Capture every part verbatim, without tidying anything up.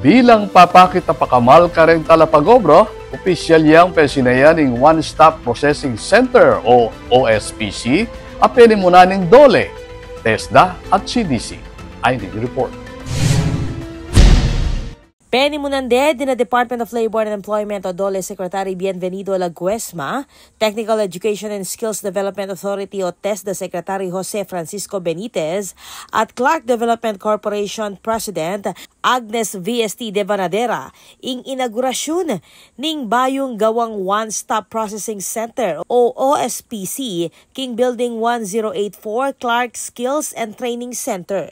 Bilang papakit a pakamal kareng talapag-obra, opisyal yang pesinayan ing One Stop Processing Center o O S P C a penimunan ning DOLE, TESDA at C D C. Ay, report. Penimunan de dina Department of Labor and Employment o DOLE Secretary Bienvenido Laguesma, Technical Education and Skills Development Authority o TESDA Secretary Jose Francisco Benitez, at Clark Development Corporation President Agnes V S T Devanadera ing inaugurasyun ning bayung gawang One Stop Processing Center o O S P C king Building one zero eight four Clark Skills and Training Center.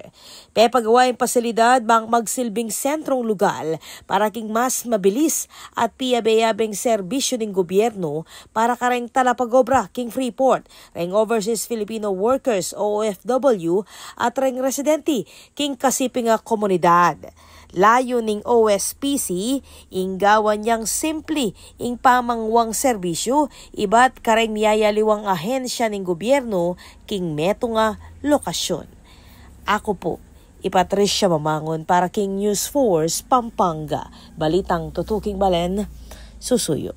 Pepagawa ing pasilidad bang magsilbing sentrung lugal para king mas mabilis at piyabe-yabeng serbisyu ning gubyernu para kareng talapag-obra king Freeport, reng overseas Filipino workers o O F W at reng residente king kasiping a komunidad. Layun ning O S P C ing gawan yang simple ing pamangwang serbisyu ibat kareng miyayaliwang ahensya ning gubyernu king metung a lokasyun. Aku pu i Patricia Mamangun para king News Force Pampanga. Balitang tutuking balen, susuyu.